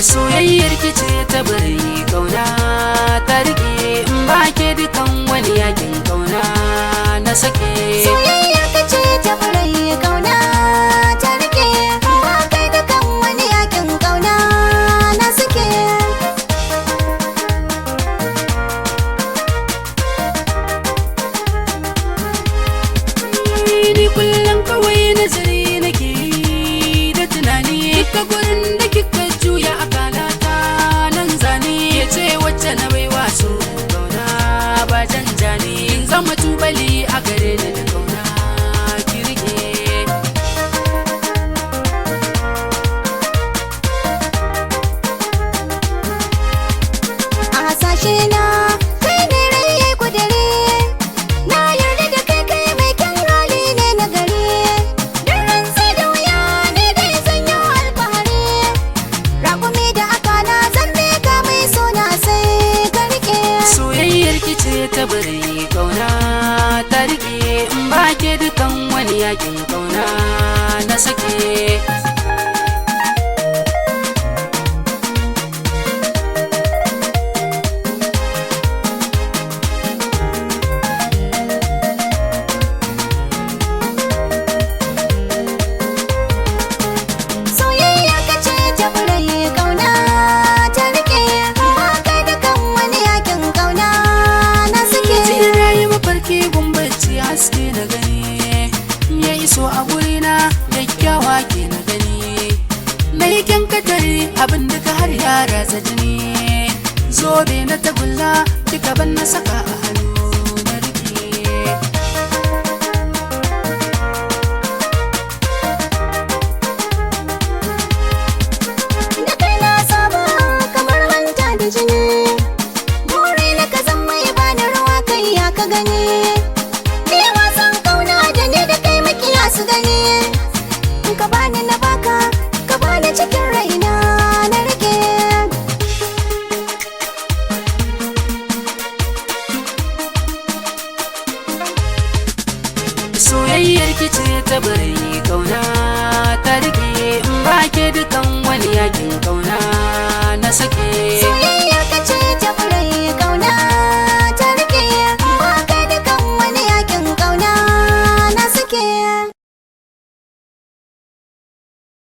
Soyayyar ki ce ta bari kauna ta rike, in ba ke dukan wani yakin kauna na sake. Soyayyar ka ce ta bari kauna ta rike, ba kai dukan wani yakin kauna na sake. Ni kullum kawai nazari nake yi da tunani, duka gurin da kika juya akalata nan zane. Ya ce wacce na baiwa so kauna ba janjani, in zama tubali a gare ni da kauna ki rike. A hasashe na kai ne rai yayi kudiri, na yarda da kai, kai mai kyan hali ne na gari. Duk rantsi da wuya ne dai zan yi alfahari, rakumi da akala zan ka mai suna sai ka rike. Soyayyar ki ce ta bari kauna ta rike, in ba ke dukan wani yakin kauna na sake. Soyayya ka ce ta bari kauna ta rike, ba kai dukan wani yakin kauna na sake. Jiya na yi mafarki gumbaci haske na gani, ya iso a gurina kyakkyawa ke na gani. Na yi kyan katare abin duka har ya ratsa jini, zobe na tagulla kika ban na saka a hannu na rike. Da kai na saba kamar hanta da jini, buri na ka zan mai bani ruwa kai ya ka gani. Ni wasan kauna da ni da kai makiya su gani, in ka bani na baka, ka bani cikin raina na rike. Soyayyar ki ce ta bari kauna ta rike.